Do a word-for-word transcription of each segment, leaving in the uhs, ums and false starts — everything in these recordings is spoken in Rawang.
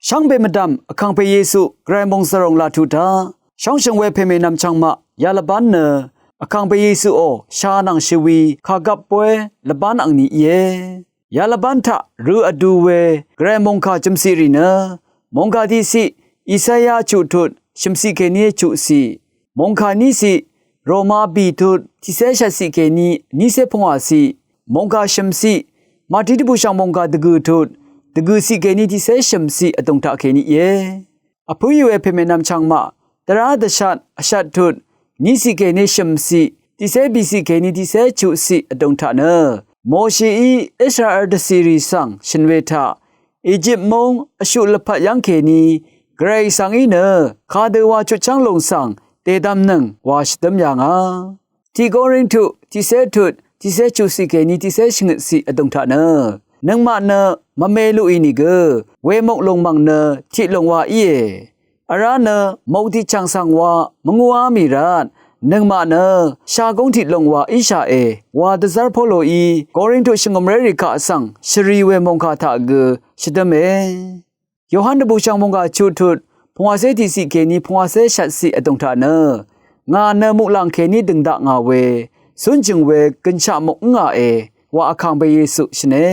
Shvngbe mvdv̀m Vkàngpè Yesu gvray mòngzv̀ròng laq tuq taq shóngshø̀ng we pèmènvm chvngmaq yalvbán nø Vkàngpè Yesuò sha nvng shvwi kàgvp bóy lvbán angni íe. Yalvbán taq rø vdu we gvray mòngkà jø̀mciq rì nø mòngkà tiqciq Isaya chuq tut shø̀mciq kèní chuqciq, mòngkà níciq Roma bì tut tiqcé shvtciq kèní nícé pungwàciq, mòngkà shø̀mciq Mati dvbùshv̀ng mòngkà dvgø̀ tut dvgø̀ciq kèní tiqcé shø̀mciq vdùng taq kèní íe. Vpǿì we pèmènvm chvngmaq dvrá dvshat vshat tut níciq kèní shø̀mciq tiqcé bìciq kèní tiqcé chuqciq vdùng taq nø Moshií Israel dvcìrì svng shø̀n we taq Ejip móng vshuq lvpat yv́ng kèní gvray svng í nø kadø wa chutchv́ng lùng svng dèdvmnøng wa shvdǿm yà ngà. Tiq Korintu tiqcé tut tiqcé chuqciq kèní tiqcé shvngøtciq vdùng taq nø nøngmaq nø mvme luqì nìgø wemok lùng mv̀ng nø tiq lùng wa íe. Vrá nø mok tiqchv̀ng svng wa mvngúá mì rvt nøngmaq nø shagúng tiq lùng wa íshaqe wa dvzv́r Poloí Korintu shvngø̀mré rì kaq svng shvri we mòngkà taq gø shvdǿme. Yohan dvbùshv̀ng mòngkà chuq tut pungwàcé tiqciq kèní pungwàcé shvtciq vdùng taq nø ngà nø muqlàng kèní dø̀ng dakngà we cúnjø̀ng we gø̀nshaq mok ǿngàe wa Vkàngpè Yesu shø̀ne.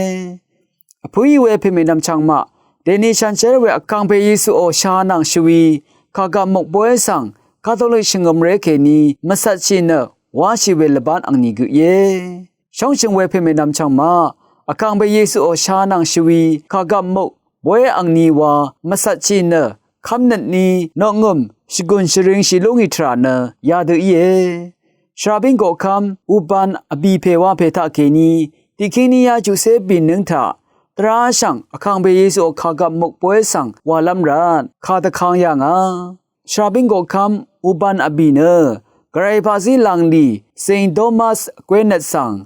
Vpǿì we pèmènvm chvngmaq dèni shànshér we Vkàngpè Yesuò sha nvng shvwi kàgvp mok bóy svng Katolik shvngø̀mré kèní mvcvtshì nø wáshì we lvbán angni gø íe. Shóngshø̀ng we pèmènvm chvngmaq Vkàngpè Yesuò sha nvng shvwi kàgvp mok bóy angni wa mvcvtshì nø kv́mnøtní noqngø̀m shvgùn shvringshì lú ngì tvrà nø yadø íe. Shvrabíng koqkv́m uban vbì pè wa pè taqkèní tiqkíng ní yá chuqcé bìnǿng taq dvráshv̀ng Vkàngpè Yesuò kàgvp mok bóy svng wàlv́m rvt kàdvkang yà ngà. Shvrabíng koqkv́m uban vbì nø gvray paqzí lànglì Saint Thomas vgwénøt svng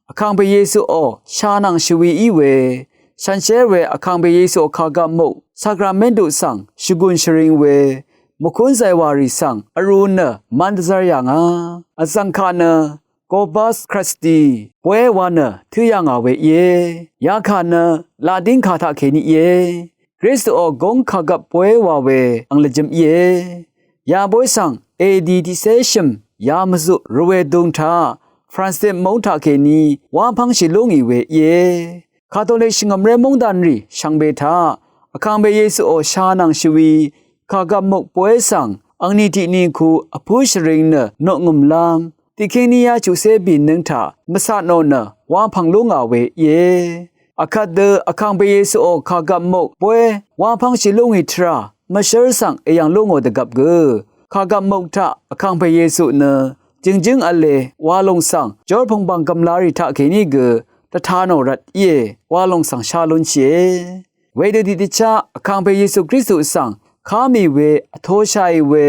Vkàngpè Yesuò sha nvng shvwi í we shànshér we Vkàngpè Yesuò kàgvp mok sakramentu svng shvgùn shvring we mvkún zàywàrì svng vrū nø mv́n dvzv́r yà ngà. Vzv̀ng kaq nø Corpus Christi bóy wa nø tǿ yà ngà we íe. Yakà nø Ladín kà taqkèní íe. Kristuò góng kàgvp bóy wa we ang lvjø̄m íe. Ya bóy svng edi tiqcé shø̀m ya mvzuq rvwè dung taq Francis móng taqkèní wá pv́ngshì lú ngì we íe. Katolik shvngø̀mré móngdanrì shvngbe taq Vkàngpè Yesuò sha nvng shvwi kàgvp mok bóy svng angni tiqni ku vpǿ shvring nø noqngø̀mlv́m tiqkíng ní yá chuqcé bìnǿng taq mvcatnò nø wá pv̀ng lú ngà we íe. Vkvt dø Vkàngpè Yesuò kàgvp mok bóy wá pv́ngshì lú ngì tvrà mvshǿr svng èyv̀ng lú ngò dvgvp gø kàgvp mok taq Vkàngpè Yesu nø jø̀ngjǿng v̄le wa lòng svng jórpv̀ngbàng gv̀mlarì taqkèní gø dvta nò rvt íe wa lòng svng shá lúnshìe. Wedø tiqdvchá Vkàngpè Yesu Kristu svng ká mì we vtōshàì we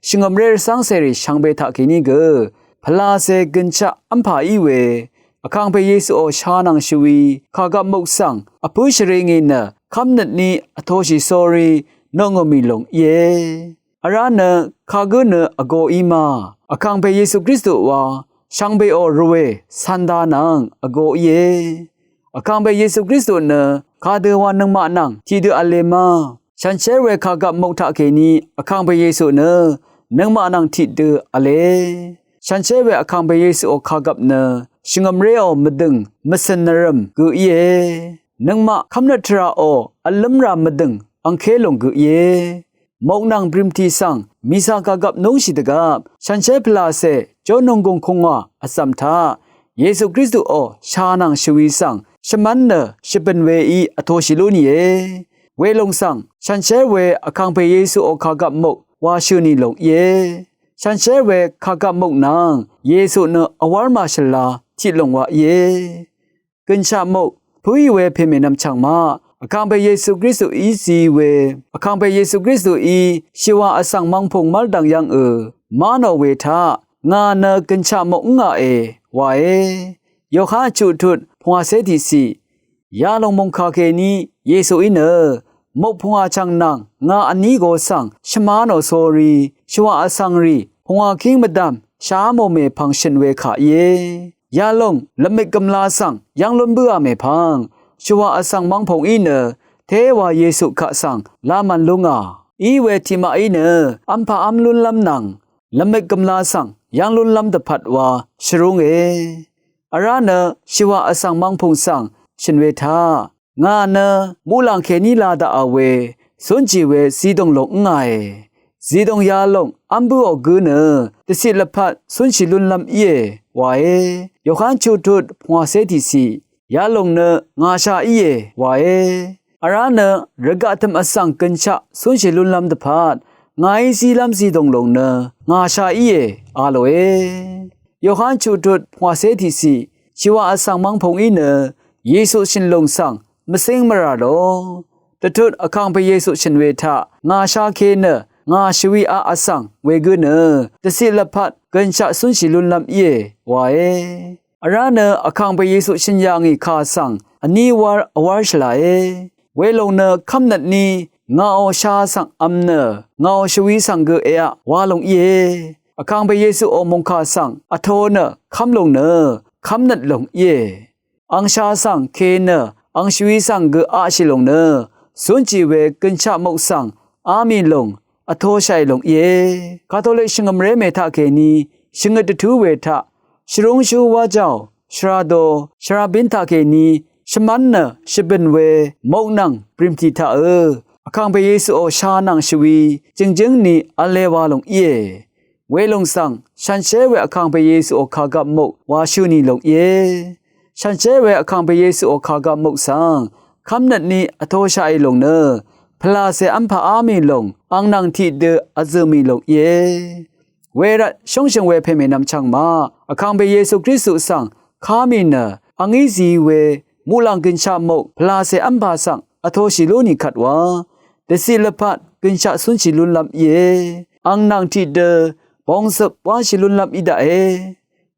shvngø̀mré rvcv́ngcèrì shvngbe taqkèní gø pvlacè gø̀nshaq v́mpà í we Vkàngpè Yesuò sha nvng shvwi kàgvp muk svng vpǿ shvri ngì nø kv́mnøtní vtōshì sórí noqngø̀m mì lùng íe. Vrá nø kagǿ nø vgō í ma Vkàngpè Yesu Kristu wa shvngbeò rvwè cv̄nda nvng vgō íe. Vkàngpè Yesu Kristu nø kadø wa nøngmaq nvng tiqdø v̄le ma. Shànshér we kàgvp muk taqkèní Vkàngpè Yesu nø nøngmaq nvng tiqdø v̄le. Shànshér we Vkàngpè Yesuò kàgvp nø shvngø̀mréò mvdø̀ng mvcø̀n nvrø̀m gø íe. Nøngmaq kv́mnøt tvràò vlǿmrà mvdø̀ng angké lùng gø íe. Mok nvng brìmtì svng mìsa kàgvp núngshì dvgvp shànshér pvlacè jó nònggùng kùngwà vzv̀m taq Yesu Kristuò sha nvng shvwi svng shvmv́n nø shvbø̀n weí vtōshì lú nìe. Welòng svng shànshér we Vkàngpè Yesuò kàgvp muk wa shø̀ nì lùng íe. Shànshér we kàgvp muk nvng Yesu nø vwv́r màshvla tiq lùng wa íe. Gønshaq muk pǿì we pèmènvm chv̀ng maq Vkàngpè Yesu Kristuí zi we Vkàngpè Yesu Kristuí shvwà vsvng mvngpùng mv́rdvng yv́ngø má nò we taq ngà nø gønshaq muk ǿngàe wae. Yohan chuqtut pungwàcé tiqciq. Yalòng mòngkà kèní Yesuí nø muk pungwà chv̀ng nvng ngà vní go svng shvmá nò sórí shvwà vsvng rì pungwà kíng mvdv̀m shá mò mèpvng shø̀n we kà íe. Yalòng lvmik gvmla svng yv́ng lún bǿà mèpvng shvwà vsvng mvngpùng í nø Téwā Yesu kaq svng láman lúngà. Íwe tiqmaqí nø v́mpà v́m lúnlv́m nvng lvmøt gø̀mlā svng yv́ng lúnlv́m dvpvt wa shvrúnge. Vrá nø shìwà vsvng mvngpùng svng shø̀n we taq, ngà nø muqlàng kèní lā daqà we cúnjì we zidòng lòng ǿngàe. Zidòng yalòng v́m bǿò gǿ nø dvciq lvpat cúnshì lúnlv́m íe wae. Yohan chuqtut pungwàcé tiqciq yalòng nø ngàsha íe wae. Vrá nø rvgaq tø̀m vsvng gønshaq cúnshì lúnlv́m dvpvt ngàí zílv́m zidòng lòng nø ngàsha íe a lòe. Yohan chuqtut pungwàcé tiqciq shìwà vsvng mvngpùng í nø Yesu shø̀n lòng svng mvcíng mvrà lò. Dvtut vkàngpè Yesu shø̀n we taq ngàsha ke nø ngà shvwi aq vsvng wegǿ nø dvciq lvpat gønshaq cúnshì lúnlv́m íe wae. Vrá nø vkàngpè Yesu shø̀n yà ngì kà svng vní wár vwár shvlàe. Welòng nø kv́mnøt ní ngàò sha svng vm nø ngàò shvwi svng gø eaq wa lòng íe. Vkàngpè Yesuò mòngkà svng vto nø kv́m lòng nø kv́mnøt lòng íe. Ang sha svng ke nø ang shvwi svng gø aqshì lòng nø cúnshì we gønshaq mok svng á mì lòng vtoshàì lòng íe. Katolik shvngø̀mré mè taqkèní shvngøt dvtú we taq shvrúngshú wájàò shvrado shvrabín taqkèní shvmv́n nø shvbø̀n we mok nvng brìmtì taqø vkàngpè Yesuò sha nvng shvwi jø̀ngjǿng ni v̄le wa lòng íe. Welòng svng shanshér we vkàngpè Yesuò kàgvp mok wàshø̀ nì lòng íe. Shanshér we vkàngpè Yesuò kàgvp mok svng kv́mnøt ní vtoshaqì lòng nø pvlàcè v́mpà á mì lòng ang nvng tiqdø vzø̀ mì lòng íe. Wervt shóngshø̀ng we pèmènvm chvngmaq vkàngpè Yesu Kristu svng ká mì nø angí zi we muqlàng gønshaq mok pvlàcè v́mpà svng vtoshì lú nì kvt wa dvciq lvpat gønshaq cúnshì lúnlv́m íe. Ang nvng tiqdø bongzøp wáshì lúnlv́m í daqe.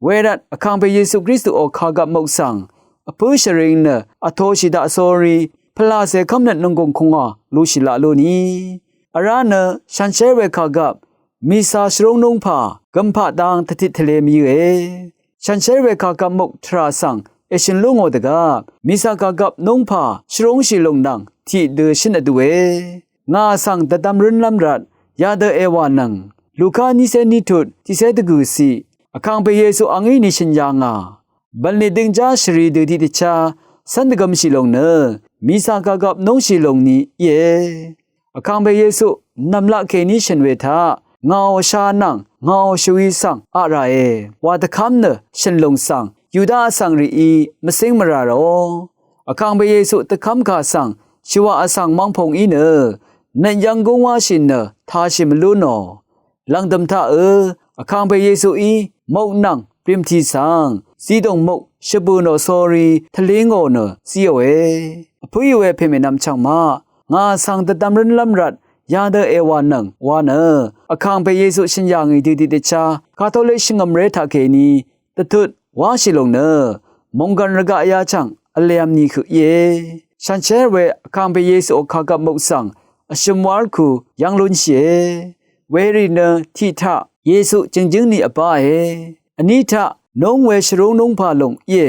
Wervt vkàngpè Yesu Kristuò kàgvp mok svng vpǿ shvring nø vtoshì daq sórí pvlàcè kv́mnøt nònggùng kùngà lushì laq lú nì. Vrá nø shanshér we kàgvp mìsa shvrúng núngpà gømpaq dang tvtit tvle mvyǿe. Shanshér we kàgvp mok tvrà svng èshø̀n lú ngò dvgvp mìsa kàgvp núngpà shvrúngshì lòng nvng tiqdø shǿn vdue. Ngà svng dvdvm rǿnlv́m rvt yadø èwànøng. Luka nícé nítut tiqcé dvgø̀ciq vkàngpè Yesu angí nishø̀n yà ngà. Bv̀nlì døngjá shvri dø tiqdvchá cv́n dvgømshì lòng nø mìsa kàgvp núngshì lòng ni íe. Vkàngpè Yesu nv̀mlaq kèní shø̀n we taq ngàò sha nvng ngàò shvwi svng aq ràe wa dvkv́m nø shø̀n lòng svng Yuda vsvng rìí mvcíng mvrà ràò. Vkàngpè Yesu dvkv́mkà svng shìwà vsvng mv́ngpùng í nø nøt yv́ng gúng wáshì nø tāshì mvlú nò. Lv̀ngdø̀m taqø vkàngpè Yesuí mok nvng brìmtì svng zidòng mok shvbø̀ nò sórí tvlí ngò nø zíòe. Vpǿì we pèmènvm chv̀ngmaq ngà svng dvdvm rǿnlv́m rvt yadø èwànøng wa nø vkàngpè Yesu shø̀n yà ngì dø tiqdvchá Katolik shvngø̀mré taqkèní dvtut wáshì lòng nø mònggv̀n rvgaq yachv̀ng vlev̄m ni høq íe. Shanshér we vkàngpè Yesuò kàgvp mok svng vshø̀m wárku yv́ng lúnshìe. Werì nø tiq taq Yesu jø̀ngjǿng ni vbáe. Vní taq núng we shvrúng núngpà lòng íe.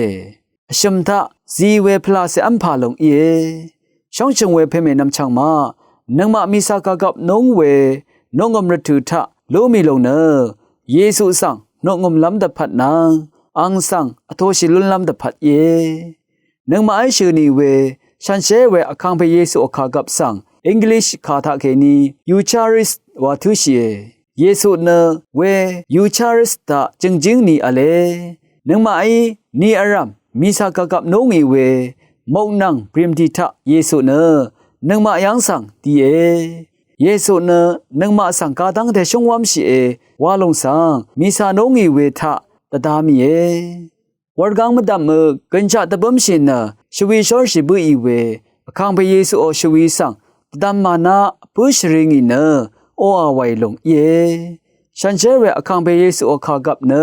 Vshø̀m taq zi we pvlàcè v́mpà lòng íe. Shóngshø̀ng we pèmènvm chv̀ngmaq nøngmaq mìsa kàgvp núng we noqngø̀m rvtø̀ taq lú mì lòng nø Yesu svng noqngø̀mlv́m dvpvt nvng ang svng vtoshì lúnlv́m dvpvt íe. Nøngmaqí shø̀ nì we shanshér we vkàngpè Yesuò kàgvp svng English kà taqkèní Eucharist wa tǿshìe. Yesu nø we Eucharist taq jø̀ngjǿng ni v̄le. Nøngmaqí ni vrv̀m mìsa kàgvp nú ngì we mok nvng brìmtì taq Yesu nø nøngmaq yv́ng svng die. Yesu nø nøngmaq svng gadv́ngte shúngwv́mshìe wa lòng svng mìsa nú ngì we taq dvda mìe. Wurgáng mvdv̀mø gønshaq dvbǿmshì nø shvwi shórshì bǿì we vkàngpè Yesuò shvwi svng dvdvm màná vpǿ shvri ngì nø oà wàì lòng íe. Shanshér we vkàngpè Yesuò kàgvp nø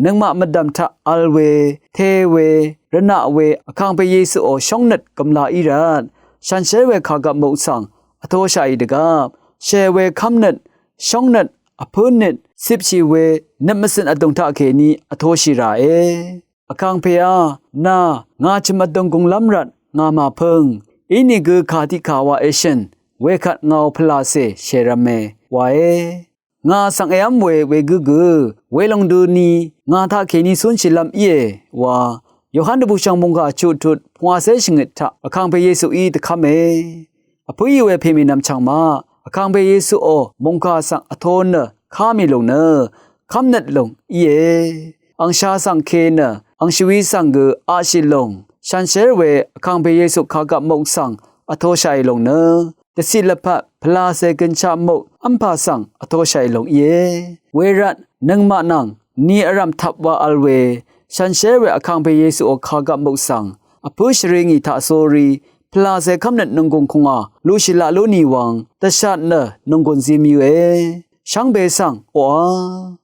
nøngmaq mvdv̀m taq vl we, te we, rvnaq we vkàngpè Yesuò shóngnøt gø̀mla í rvt shanshér we kàgvp mok svng vtoshaqì dvgvp shè we kv́mnøt, shóngnøt, vpǿnøt, cipshì we nøt mvcø̀n vdùng taqkèní vtoshì ràe. Vkàngpèá, nà ngà chø̀m vdùng gùnglv́m rvt ngà màpǿng. Inìgø kà tiqkà wa èshø̀n, wekvt ngàò pvlàcè shèrv̄me wae. Ngà svng èv́m we wegǿ gø, welòng døni ngà taqkèní cúnshìlv́m íe wa. Yohan dvbùshv̀ng mòngkà chuqtut pvngwàcé shvngøt taq Vkàngpè Yesuí dvkv́me. Vpǿì we pèmìnvm chv̀ng maq, Vkàngpè Yesuò mòngkà svng vtō nø ká mì lòng nø kv́mnøt lòng íe. Angsha svng ke nø angshvwi svng gø aqshì lòng, shànshér we Vkàngpè Yesu kàgvp muk svng vtōshàì lòng nø dvciq lvpat pvlàcè gønshaq muk v́mpà svng vtōshàì lòng íe. Wervt nøngmaq nvng ni vrv̀m tvp wa vl we, shànshér we Vkàngpè Yesuò kàgvp muk svng vpǿ shvri ngì taq sórí pvlàcè kv́mnøt nònggùn kùngà luqshìlaq lú nì wvng dvshat nø nònggùn zim yøe. Shvngbe svng oqà